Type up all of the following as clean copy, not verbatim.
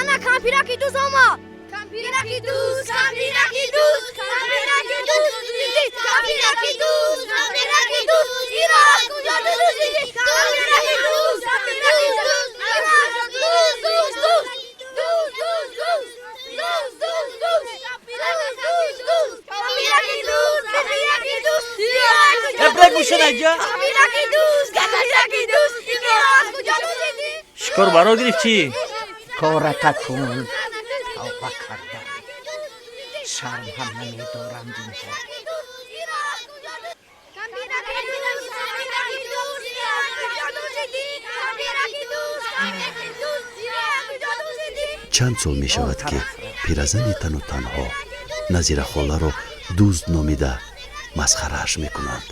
Ана кампираки дӯз омад. Кампираки дӯз, кампираки дӯз, кампираки дӯз, кампираки дӯз, кампираки дӯз, инро аз куҷо дуздидӣ? Кампираки дӯз, кампираки дӯз, инро аз дӯз, дӯз, дӯз, дӯз, дӯз, дӯз, дӯз, дӯз, дӯз, дӯз, дӯз, кампираки дӯз, кампираки дӯз, инро аз куҷо Эбре гӯшанаҷа. Кампираки дӯз, кампираки дӯз, инро аз куҷо дуздидӣ? Шикор баро гирифт чӣ? Кората кун. Тавба кардам. Шарм ҳам намедоранд инҳо. Чанд сол мешавад, ки пиразани тану танҳо Назирахоларо дузд номида масхарааш мекунанд.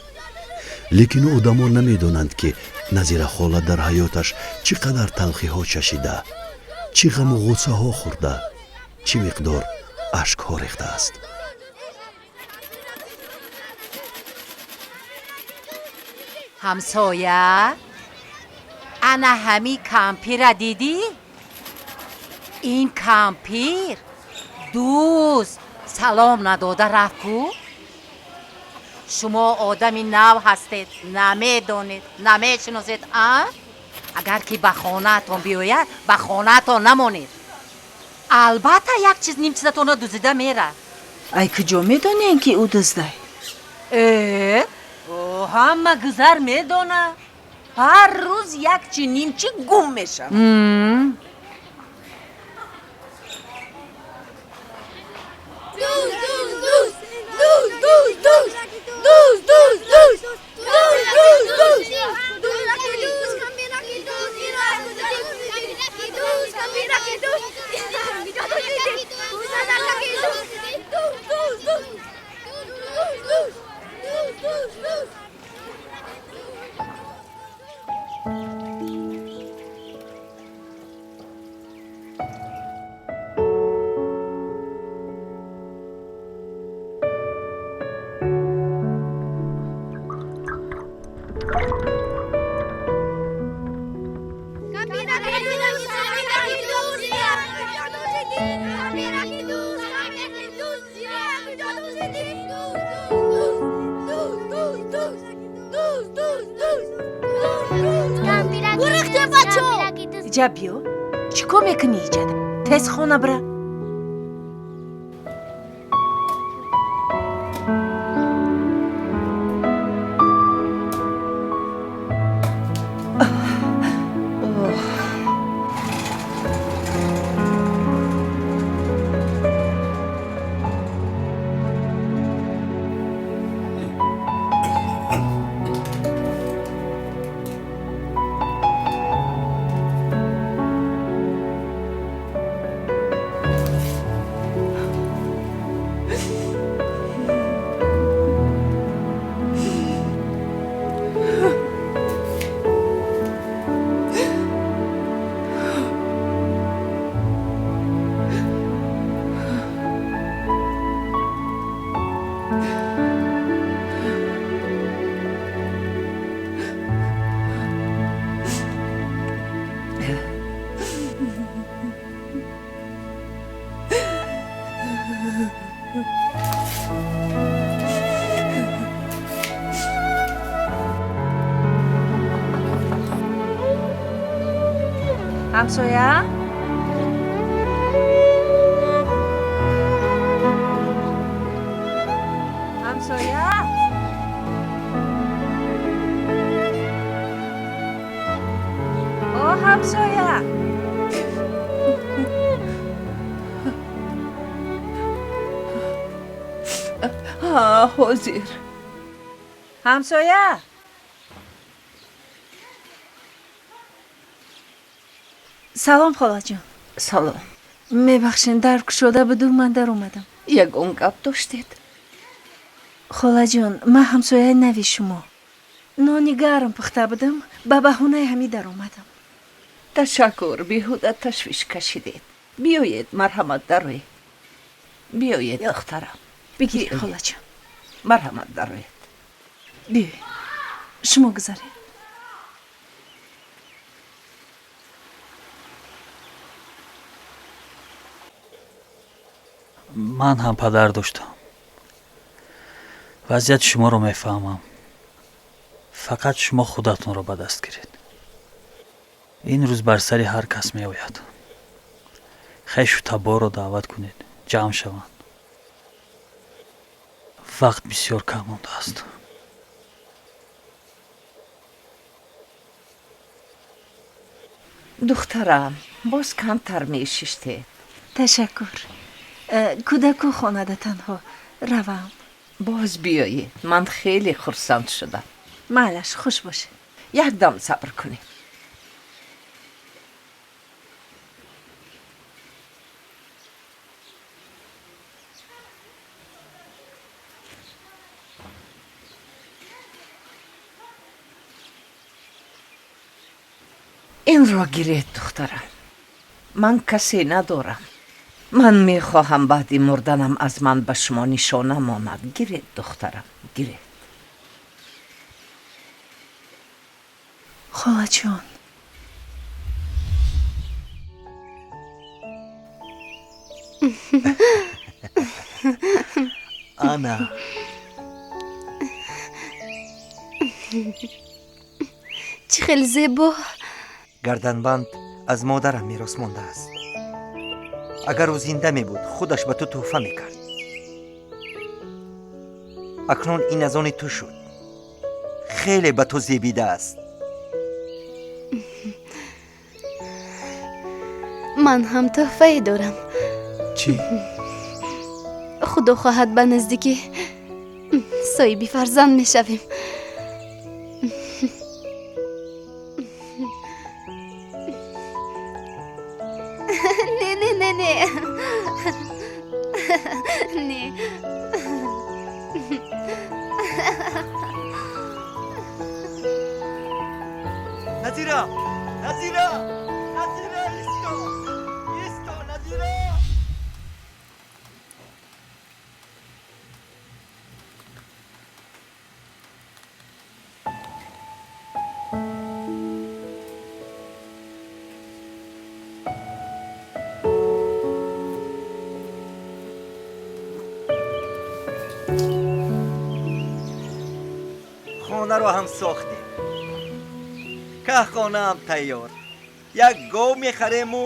Лекин одамон намедонанд, ки Назирахола дар ҳаёташ чӣ қадар талхиҳо чашида, чӣ ғаму ғуссаҳо хӯрда, чӣ миқдор ашкҳо рехтааст. Ҳамсоя, ана ҳами кампира дидӣ? Ин кампир дӯст салом надода рафт ку. Шумо одами нав ҳастед, намедонед, намешиносед, а? Агар ки ба хонаатон биёяд, ба хонаатон намонед. Албатта, як чиз ним чизатонро дузида мерад. Ай куҷо медонем, ки ӯ дуздай? Э. Ҳама гузар медона, ҳар рӯз як чи нимчи гум мешавад. Дӯз, дӯз, дӯз, дӯз, дӯз, дӯз, дӯз, дӯз, дӯз, дӯз, дӯз, дӯз, кампираки дӯз, кампираки дӯз, инро аз куҷо дуздидӣ? Дӯз, кампираки дӯз, инро аз куҷо дуздидӣ? Гӯсадаки дӯз, дӯз, дӯз, дӯз, дӯз, дӯз, дӯз, дӯз, дӯз. Кампираки дӯз, кампираки дӯз, инро аз куҷо дуздидӣ? Кампираки дӯз, кампираки дӯз, инро аз куҷо дуздидӣ? Дӯз, дӯз, дӯз, дӯз, дӯз, дӯз, дӯз, дӯз, дӯз. Гурехте, бачо! Иҷа биё, чӣ кор мекунӣ иҷада? Тез хона бира. Ҳамсоя, ҳамсоя, о ҳамсоя. Ҳа, ҳозир. Ҳамсоя. Салом, холаҷон. Салом. Мебахшен, дар кушода буду, ман дар омадам. Ягон гап доштед? Холаҷон, ман ҳамсояи нави шумо. Нони гарм пухта будам, ба баҳонаи ҳамин дар омадам. Ташаккур, беҳуда ташвиш кашидед. Биёед, марҳамат, дароед. Биёед, духтарам. Бигиред. Биёед. Холаҷон. Марҳамат, дароед. Биёед, шумо гузаред. Ман ҳам падар доштам. Вазъияти шуморо мефаҳмам. Фақат шумо худатонро ба даст гиред. Ин рӯз бар сари ҳар кас меояд. Хешу таборро даъват кунед, ҷамъ шаванд. Вақт бисёр кам мондааст. Духтарам, боз камтар мешиштед. Ташаккур. Кӯдаку хонада танҳо равам. Боз биёед, ман хеле хурсанд шудам. Майлаш, хуш бошед. Якдам сабр кунед. Инро гиред, духтарам. Ман касе надорам. Ман мехоҳам баъди мурданам аз ман ба шумо нишона монад. Гиред, духтарам, гиред. Холаҷон. Ана. Чӣ хеле зебо. Гарданбанд аз модарам мерос мондааст. Агар ӯ зинда мебуд, худаш ба ту тӯҳфа мекард. Акнун ин аз они ту шуд. Хеле ба ту зебидааст. Ман ҳам тӯҳфае дорам. Чӣ? Худо хоҳад, ба наздикӣ соҳиби фарзанд мешавем. Не, не, не, не. Не. Назира! Назира! Назира, исто! Исто, Назира! Хонаро ҳам сохтем. Каҳхонаам тайёр. Як гов мехарему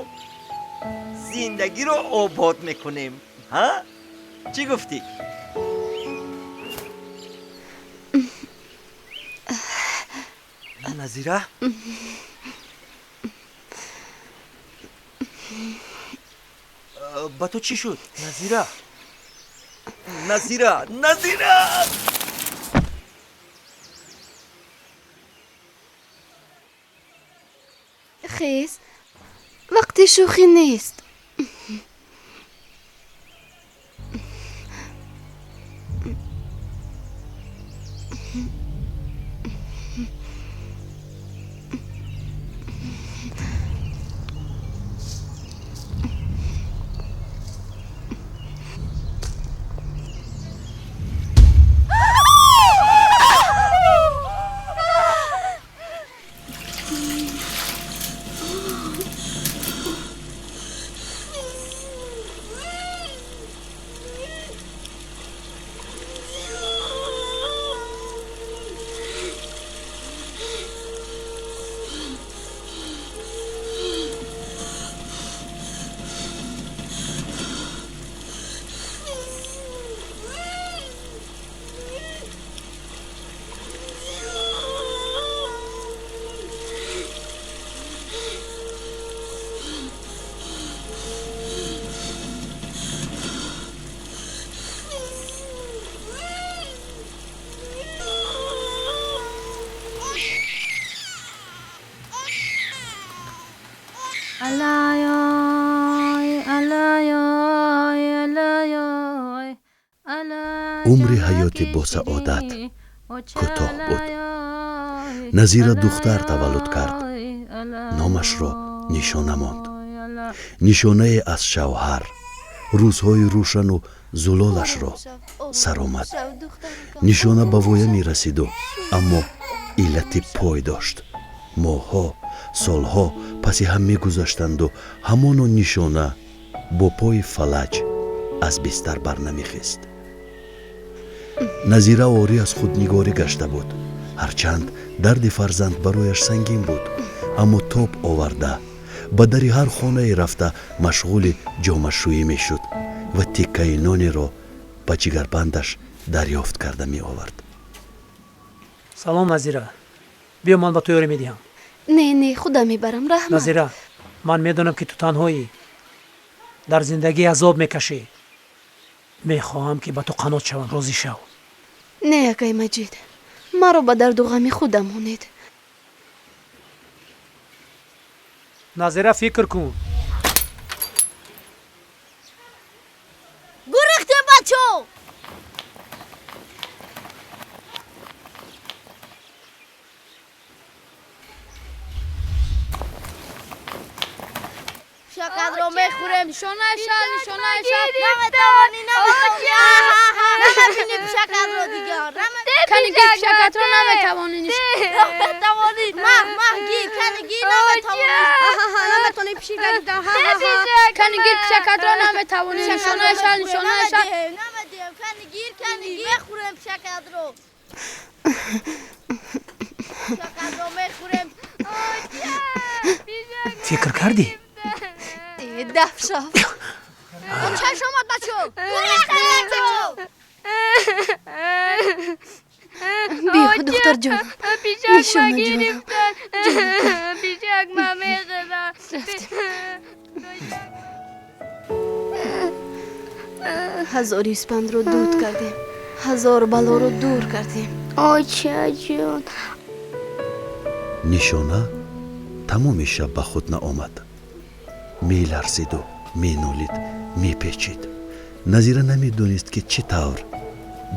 зиндагиро обод мекунем. Ҳа? Чӣ гуфтӣ? Назира? Ба ту чӣ шуд? Назира? Назира! Назира! Хез, вақти шӯхӣ нест. Умри ҳаёти босаодат кӯтоҳ буд. Назира духтар таваллуд кард. Номашро нишона монд. Нишонае аз шавҳар, рӯзҳои рӯшану зулолашро саромад. Нишона ба воя мерасиду, аммо иллати пой дошт. Моҳҳо, солҳо паси ҳам мегузаштанду ҳамоно нишона бо пои фалаҷ Аз бистар барнамехест. Назира орӣ аз худнигорӣ гашта буд. Ҳарчанд дарди фарзанд барояш сангин буд, аммо тоб оварда ба дари ҳар хонае рафта машғули ҷомашӯӣ мешуд ва тиккаи нонеро ба ҷигарбандаш дарёфт карда меовард. Салом, Назира, биё, ман ба ту ёрӣ медиҳам. Не, не, худам мебарам, раҳмат. Назира, ман медонам, ки ту танҳоӣ, дар зиндагӣ азоб мекашӣ. Мехоҳам, ки ба ту қанот шавам, розӣ шав. Не, акай Маҷид, маро ба дарду ғами худам монед. Назира, фикр кун. Гурехтем, бачо! Шакадро мехӯрем, нишонаи шал, нишонаи шал. Наметавонӣ, наметавонӣ, намебинӣ пишакадро дигар. Кани гир пишакатро, наметавонӣ, наметавонӣ. Маҳ, маҳ, гир, кани гир, наметавонӣ, наметавонӣ пишика дидан. Кани гир пишакатро, наметавонӣ, нишонаи шал, нишонаи шал. Намедиҳем, кани гир, кани гир, мехӯрем пишакадро. Пишакадро мехӯрем. Фикр кардӣ? Даф шав. Чаш омад, бачо! Гурехтем! Биё, духтарҷонам, Нишона ҷонам. Пишак ма мехӯрам. Рафтем. Ҳазор испандро дуд кардем, ҳазор балоро дур кардем. Очаҷон. Нишона тамоми шаб ба худ наомад. Меларзиду менолид, мепечид. Назира намедонист, ки чӣ тавр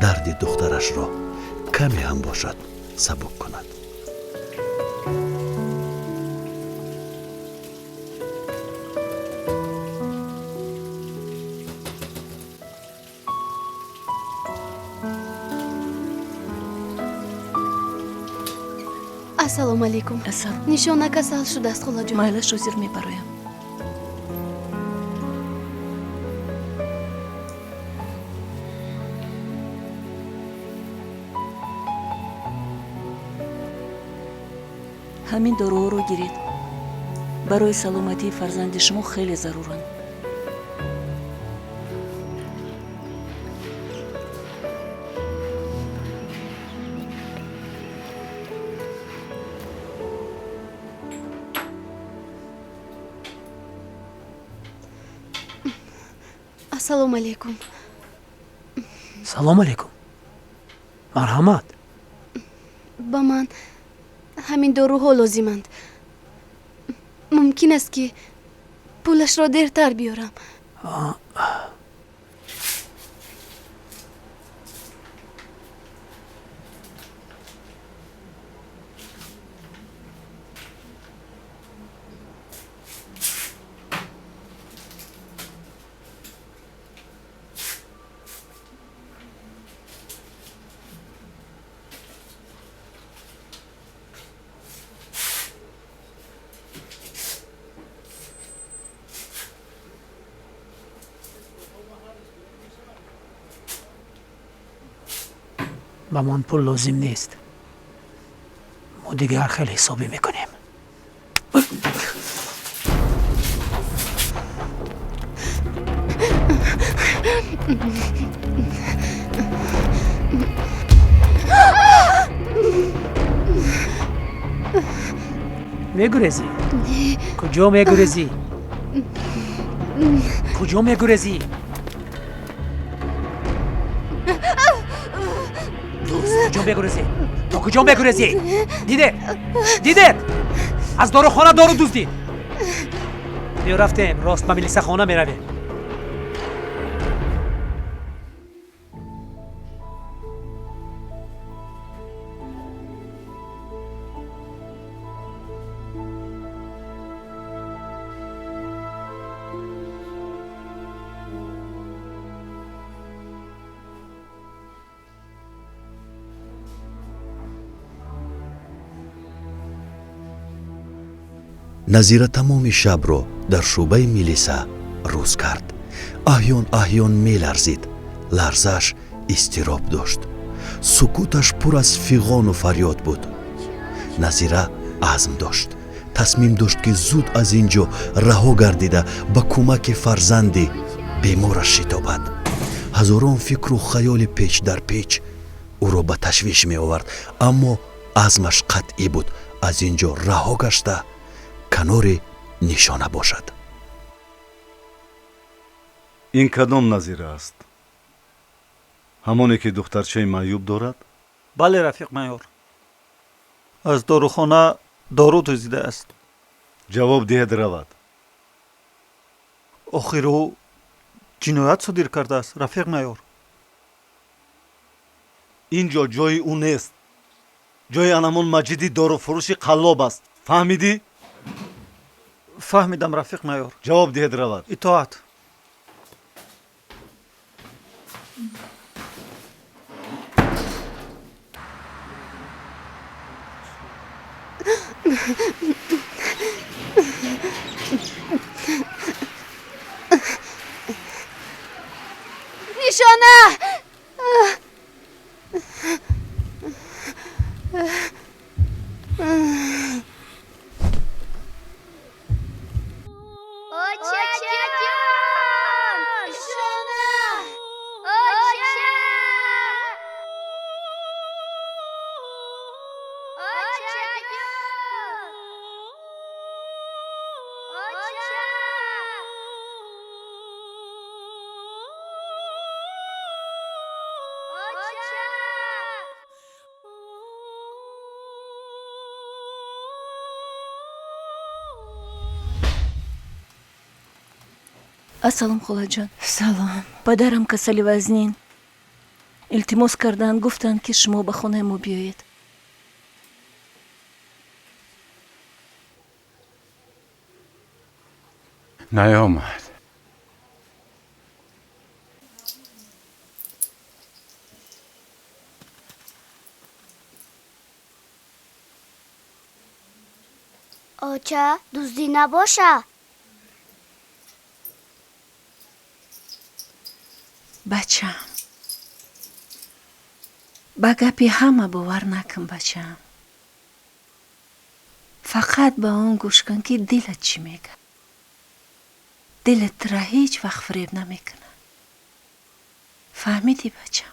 дарди духтарашро каме ҳам бошад сабук кунад. Ассалому алайкум. Нишона касал шудааст, холаҷон. Майлаш, ҳозир мебароям. Ҳамин доруҳоро гиред, барои саломатии фарзанди шумо хеле заруранд. Ассалому алайкум. Салом алайкум, марҳамат. Ба ман ҳамин доруҳо лозиманд. Мумкин аст, ки пулашро дертар биёрам? Ба ман пул лозим нест, мо дигар хеле ҳисобӣ мекунем. Мегурезӣ? Куҷо мегурезӣ? Куҷо мегурезӣ? Куҷо мегурезӣ? То куҷо мегурезӣ? Дидед, дидед, аз дорухона дору дуздид. Биё, рафтем, рост ба милисахона меравем. Назира тамоми шабро дар шӯъбаи милиса рӯз кард. Аҳён аҳён меларзид, ларзааш изтироб дошт, сукуташ пур аз фиғону фарёд буд. Назира азм дошт, тасмим дошт, ки зуд аз ин ҷо раҳо гардида, ба кӯмаки фарзанди бемораш шитобад. Ҳазорон фикру хаёли печ дар печ ӯро ба ташвиш меовард, аммо азмаш қатъӣ буд: аз ин ҷо раҳо гашта, канори Нишона бошад. Ин кадом Назира аст? Ҳамоне ки духтарчаи маъюб дорад? Бале, рафиқ майор, аз дорухона дору дуздидааст. Ҷавоб диҳед, равад. Охир ӯ ҷиноят содир кардааст, рафиқ майор. Ин ҷо ҷои ӯ нест, ҷои анамон Маҷиди доруфурӯши қаллоб аст, фаҳмидӣ? Фаҳмидам, рафиқ майор. Ҷавоб диҳед, равад. Итоат. Нишона! Очаҷон! Нишона! Оча! Очаҷон! Оча! Оча! Ассалом, холаҷон. Салом. Падарам касали вазнин, илтимос карданд, гуфтанд, ки шумо ба хонаи мо биёед. Наёмад. Оча, дуздӣ набоша? Бачам, ба гапи ҳама бовар накун, бачам. Фақат ба он гӯш кун, ки дилат чӣ мегӯяд. Дилат тура ҳеҷ вақт фиреб намекунад, фаҳмидӣ, бачам?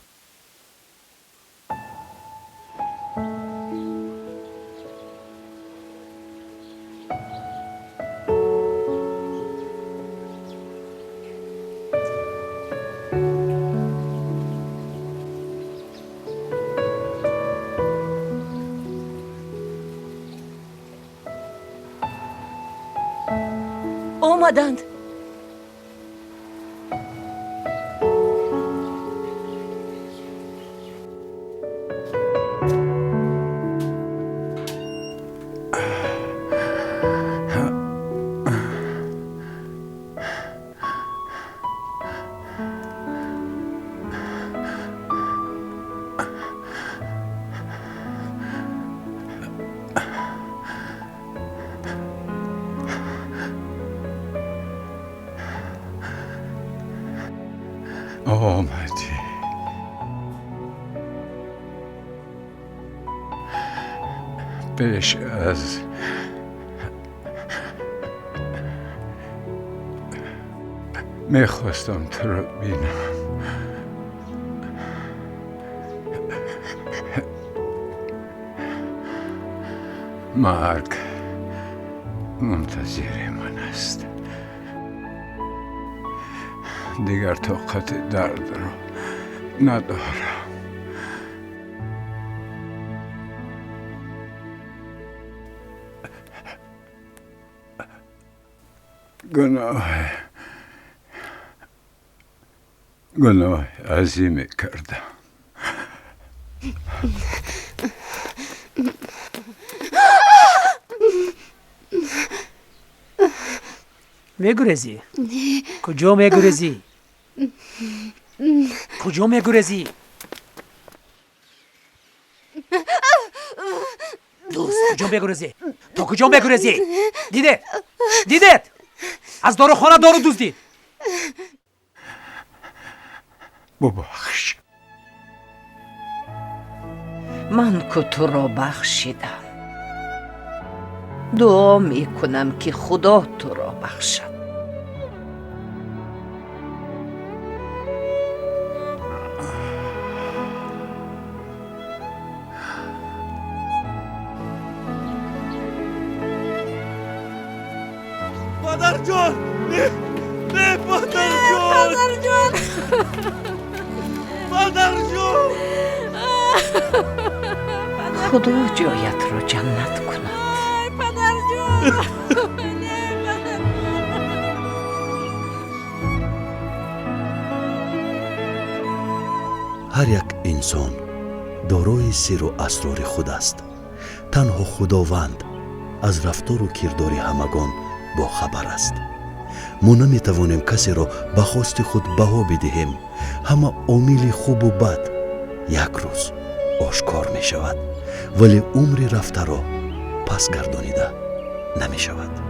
Омаданд. Омадӣ. Пеш аз мехостам туро бинам. Марг мунтазири ман аст. Дигар тоқати дардро надорам. Гуноҳи азиме кардам. Мегурезӣ? Куҷо мегурезӣ? Куҷо мегурезӣ? Дӯст, куҷо мегурезӣ? То куҷо мегурезӣ? Дидед, дидед, аз дорухона дору дуздид. Бубахш. Ман ку туро бахшидам. Дуо мекунам, ки Худо туро бахшад. Падарҷон, не, не, падарҷон, падарҷон, падарҷон. Худо ҷоятро ҷаннат кунад. Падарҷон. Ҳар як инсон дорои сирру асрори худ аст. Танҳо Худованд аз рафтору кирдори ҳамагон бохабар аст. Мо наметавонем касеро ба хости худ баҳо бидиҳем. Ҳама омили хубу бад як рӯз ошкор мешавад, вале умри рафтаро пас гардонида намешавад.